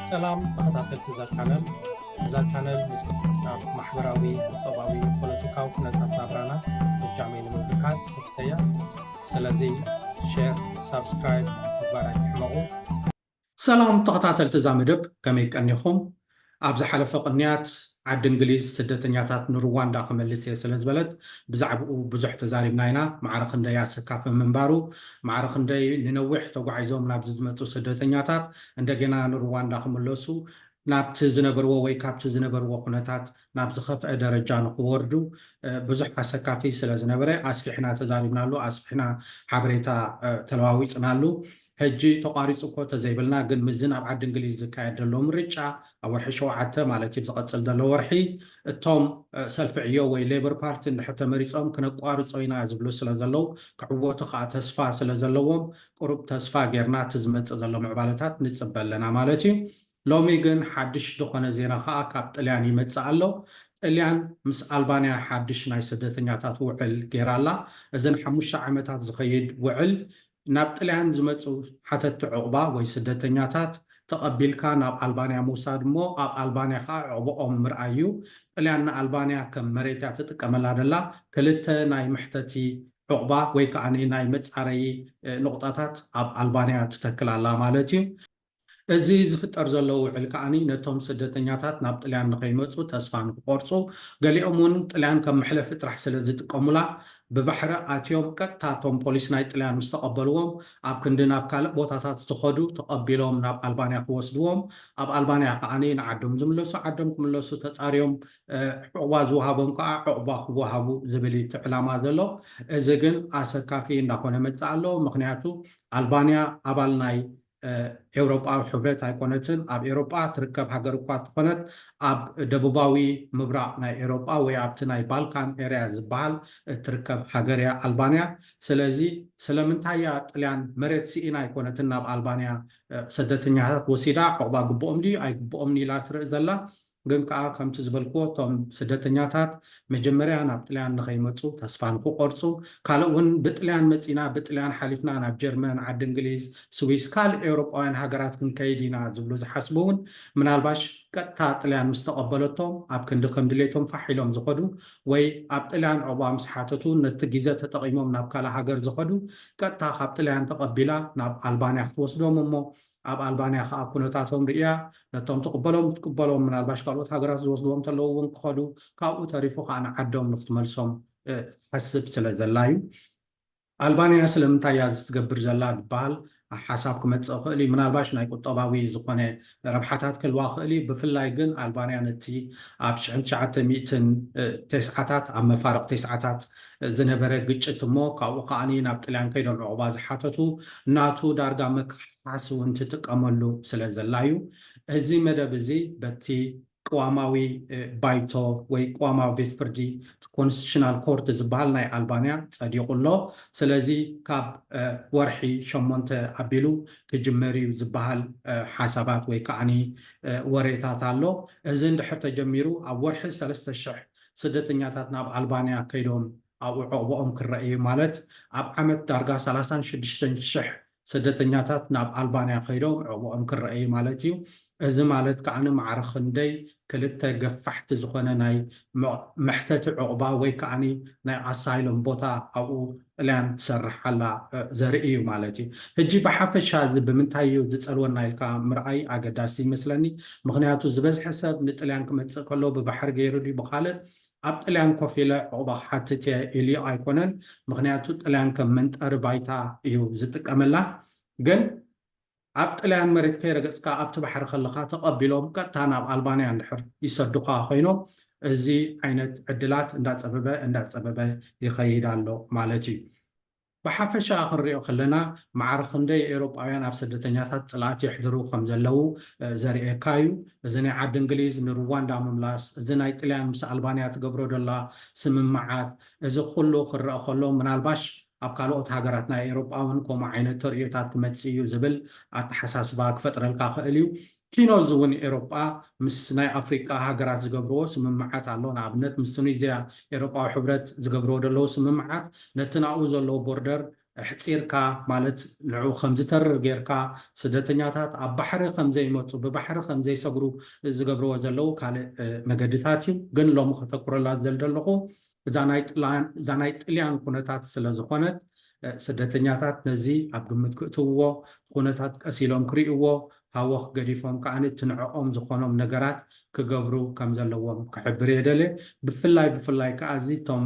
ሰላም ተኸታተልቲ እዛ ቻነል። እዛ ቻነል ምስ ኣብ ማሕበራዊ፣ ቁጠባዊ፣ ፖለቲካዊ ኩነታት ናብራና ፍጃመይ ንምምልካት መፍተያ። ስለዚ ሼር፣ ሳብስክራይብ ምግባር ኣይትሕመቑ። ሰላም ተኸታተልቲ እዛ መደብ፣ ከመይ ቀኒኹም? ኣብ ዝሓለፈ ቅንያት ዓዲ እንግሊዝ ስደተኛታት ንሩዋንዳ ክመልስ እየ ስለ ዝበለት ብዛዕባኡ ብዙሕ ተዛሪብና ኢና። ማዕረ ክንደይ ኣሰካፊ ምንባሩ፣ ማዕረ ክንደይ ንነዊሕ ተጓዒዞም ናብዚ ዝመፁ ስደተኛታት እንደገና ንሩዋንዳ ክምለሱ፣ ናብቲ ዝነበርዎ ወይ ካብቲ ዝነበርዎ ኩነታት ናብ ዝኸፍአ ደረጃ ንክወርዱ ብዙሕ ኣሰካፊ ስለ ዝነበረ ኣስፊሕና ተዛሪብናሉ፣ ኣስፊሕና ሓበሬታ ተለዋዊፅናሉ። ሕጂ ተቋሪፁ እኮ ተዘይብልና፣ ግን ምስዚ ኣብ ዓዲ እንግሊዝ ዝካየድ ዘሎ ምርጫ ኣብ ወርሒ ሸውዓተ ማለት እዩ፣ ዝቐፅል ዘሎ ወርሒ፣ እቶም ሰልፊ ዕዮ ወይ ሌበር ፓርቲ እንድሕር ተመሪፆም ክነቋርፆ ኢና ዝብሉ ስለ ዘለዉ፣ ክዕወቱ ከዓ ተስፋ ስለ ዘለዎም፣ ቁሩብ ተስፋ ጌርና እቲ ዝመፅእ ዘሎ ምዕባለታት ንፅበ ኣለና ማለት እዩ። ሎሚ ግን ሓድሽ ዝኾነ ዜና ከዓ ካብ ጥልያን ይመፅእ ኣሎ። ጥልያን ምስ ኣልባንያ ሓድሽ ናይ ስደተኛታት ውዕል ጌራ ኣላ። እዚ ንሓሙሽተ ዓመታት ዝኸይድ ውዕል ናብ ጥልያን ዝመፁ ሓተቲ ዕቑባ ወይ ስደተኛታት ተቐቢልካ ናብ ኣልባንያ ምውሳድ እሞ ኣብ ኣልባንያ ከዓ ዕቑብኦም ምርኣይ እዩ። ጥልያን ንኣልባንያ ከም መሬት እያ ትጥቀመላ ደላ። ክልተ ናይ መሕተቲ ዕቑባ ወይ ከዓ ናይ መፃረዪ ንቑጣታት ኣብ ኣልባንያ ትተክል ኣላ ማለት እዩ። እዚ ዝፍጠር ዘሎ ውዕል ከዓኒ ነቶም ስደተኛታት ናብ ጥልያን ንኸይመፁ ተስፋ ንክቆርፁ፣ ገሊኦም እውን ጥልያን ከም መሕለፊ ጥራሕ ስለ ዝጥቀሙላ ብባሕሪ ኣትዮም ቀጥታ እቶም ፖሊስ ናይ ጥልያን ምስ ተቐበልዎም ኣብ ክንዲ ናብ ካልእ ቦታታት ዝኸዱ ተቐቢሎም ናብ ኣልባንያ ክወስድዎም፣ ኣብ ኣልባንያ ከዓኒ ንዓዶም ዝምለሱ ዓዶም ክምለሱ ተፃርዮም ዕቑባ ዝወሃቦም ከዓ ዕቑባ ክወሃቡ ዝብል እቲ ዕላማ ዘሎ። እዚ ግን ኣሰካፊ እንዳኾነ መፅእ ኣሎ። ምክንያቱ ኣልባንያ ኣባል ናይ ኤውሮጳዊ ሕብረት ኣይኮነትን። ኣብ ኤውሮጳ ትርከብ ሃገር እኳ ትኾነት ኣብ ደቡባዊ ምብራቕ ናይ ኤውሮጳ ወይ ኣብቲ ናይ ባልካን ኤርያ ዝበሃል እትርከብ ሃገር እያ ኣልባንያ። ስለዚ ስለምንታይ እያ ጥልያን መሬት ስኢና ኣይኮነትን ናብ ኣልባንያ ስደተኛታት ወሲዳ ዕቑባ ግብኦም ድዩ ኣይግብኦምን ኢላ ትርኢ ዘላ? ግን ከዓ ከምቲ ዝበልክዎ እቶም ስደተኛታት መጀመርያ ናብ ጥልያን ንኸይመፁ ተስፋ ንክቆርፁ፣ ካልእ እውን ብጥልያን መፂና ብጥልያን ሓሊፍና ናብ ጀርመን፣ ዓዲ እንግሊዝ፣ ስዊስ፣ ካልእ ኤውሮጳውያን ሃገራት ክንከይድ ኢና ዝብሉ ዝሓስቡ እውን ምናልባሽ ቀጥታ ጥልያን ምስ ተቐበለቶም ኣብ ክንዲ ከም ድሌቶም ፋሕ ኢሎም ዝኸዱ ወይ ኣብ ጥልያን ዕቑባ ምስ ሓተቱ ነቲ ግዜ ተጠቒሞም ናብ ካልእ ሃገር ዝኸዱ ቀጥታ ካብ ጥልያን ተቐቢላ ናብ ኣልባንያ ክትወስዶም እሞ ኣብ ኣልባንያ ከዓ ኩነታቶም ርእያ ነቶም ትቕበሎም ትቅበሎም ምናልባሽ ካልኦት ሃገራት ዝወስድዎም እንተለዉ እውን ክኸዱ ካብኡ ተሪፉ ከዓ ንዓዶም ንክትመልሶም ትሓስብ ስለ ዘላ እዩ። ኣልባንያ ስለምንታይ እያ እዚ ትገብር ዘላ ዝበሃል ሓሳብ ክመፅእ ይኽእል እዩ። ምናልባሽ ናይ ቁጠባዊ ዝኾነ ረብሓታት ክህልዋ ይኽእል እዩ። ብፍላይ ግን ኣልባንያ ነቲ ኣብ ሽሕን ትሽዓተ ሚእትን ተስዓታት ኣብ መፋርቕ ተስዓታት ዝነበረ ግጭት እሞ ካብኡ ከዓኒ ናብ ጥልያን ከይዶም ዕቑባ ዝሓተቱ ናቱ ዳርጋ መክሓሲ እውን ትጥቀመሉ ስለ ዘላ እዩ። እዚ መደብ እዚ በቲ ቅዋማዊ ባይቶ ወይ ቅዋማዊ ቤት ፍርዲ ኮንስቲቱሽናል ኮርት ዝበሃል ናይ ኣልባንያ ጸዲቑ ኣሎ። ስለዚ ካብ ወርሒ ሸሞንተ ኣቢሉ ክጅመር እዩ ዝበሃል ሓሳባት ወይ ከዓኒ ወሬታት ኣሎ። እዚ እንድሕር ተጀሚሩ ኣብ ወርሒ ሰለስተ ሽሕ ስደተኛታት ናብ ኣልባንያ ከይዶም ኣብኡ ዕቑብኦም ክረኣዩ ማለት ኣብ ዓመት ዳርጋ ሰላሳን ሽዱሽተን ሽሕ ስደተኛታት ናብ ኣልባንያ ከይዶም ዕቑብኦም ክረኣዩ ማለት እዩ። እዚ ማለት ከዓኒ ማዕረ ክንደይ ክልተ ገፋሕቲ ዝኾነ ናይ መሕተቲ ዕቑባ ወይ ከዓኒ ናይ ኣሳይሎም ቦታ ኣብኡ ጥልያን ትሰርሕ ኣላ ዘርኢ እዩ ማለት እዩ። ሕጂ ብሓፈሻ እዚ ብምንታይ እዩ ዝፀልወና ኢልካ ምርኣይ ኣገዳሲ ይመስለኒ። ምክንያቱ ዝበዝሐ ሰብ ንጥልያን ክመፅእ ከሎ ብባሕሪ ገይሩ ድዩ ብካልእ ኣብ ጥልያን ኮፍ ኢለ ዕቑባ ክሓትት እየ ኢሉ ኣይኮነን። ምክንያቱ ጥልያን ከም መንጠሪ ባይታ እዩ ዝጥቀመላ። ግን ኣብ ጥልያን መሬት ከይረገፅካ ኣብቲ ባሕሪ ከለካ ተቐቢሎም ቀጥታ ናብ ኣልባንያ እንድሕር ይሰዱካ ኮይኖም እዚ ዓይነት ዕድላት እንዳፀበበ እንዳፀበበ ይኸይድ ኣሎ ማለት እዩ። ብሓፈሻ ክንሪኦ ከለና ማዕረ ክንደይ ኤውሮጳውያን ኣብ ስደተኛታት ፅልኣት የሕድሩ ከም ዘለዉ ዘርእየካ እዩ። እዚ ናይ ዓዲ እንግሊዝ ንሩዋንዳ ምምላስ፣ እዚ ናይ ጥልያን ምስ ኣልባንያ ትገብሮ ደላ ስምምዓት፣ እዚ ኩሉ ክረአ ከሎ ምናልባሽ ኣብ ካልኦት ሃገራት ናይ ኤውሮጳ እውን ከምኡ ዓይነት ተርእዮታት ክመፅእ እዩ ዝብል ኣተሓሳስባ ክፈጥረልካ ክእል እዩ። ኪኖ እዚ እውን ኤውሮጳ ምስ ናይ ኣፍሪቃ ሃገራት ዝገብርዎ ስምምዓት ኣሎ። ንኣብነት ምስ ቱኒዝያ ኤውሮጳዊ ሕብረት ዝገብርዎ ዘለዉ ስምምዓት ነቲ ናብኡ ዘለዎ ቦርደር ሕፂርካ ማለት ንዑ ከምዝተርር ጌርካ ስደተኛታት ኣብ ባሕሪ ከምዘይመፁ ብባሕሪ ከምዘይሰግሩ ዝገብርዎ ዘለዉ ካልእ መገድታት እዩ። ግን ሎሚ ከተኩረላ ዝደል ዘለኹ እዛ ናይ ጥልያን ኩነታት ስለ ዝኾነት ስደተኛታት ነዚ ኣብ ግምት ክእትውዎ፣ ኩነታት ቀስ ኢሎም ክርእይዎ፣ ሃወኽ ገዲፎም ከዓኒ ትንዕኦም ዝኾኖም ነገራት ክገብሩ ከም ዘለዎም ክሕብር የደለ። ብፍላይ ብፍላይ ከዓ እዚ እቶም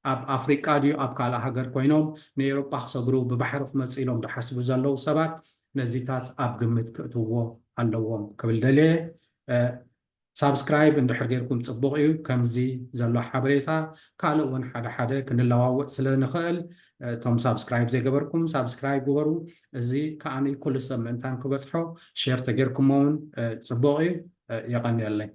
ኣብ ኣፍሪቃ ድዩ ኣብ ካልእ ሃገር ኮይኖም ንኤውሮጳ ክሰግሩ ብባሕሪ ክመፁ ኢሎም ዝሓስቡ ዘለዉ ሰባት ነዚታት ኣብ ግምት ክእትውዎ ኣለዎም ክብል ደልየ። ሳብስክራይብ እንድሕር ጌርኩም ፅቡቕ እዩ። ከምዚ ዘሎ ሓበሬታ ካልእ እውን ሓደ ሓደ ክንለዋወጥ ስለ ንኽእል እቶም ሳብስክራይብ ዘይገበርኩም ሳብስክራይብ ግበሩ። እዚ ከዓኒ ኩሉ ሰብ ምእንታን ክበፅሖ ሼር ተጌርኩሞ እውን ፅቡቕ እዩ። የቐንየለይ።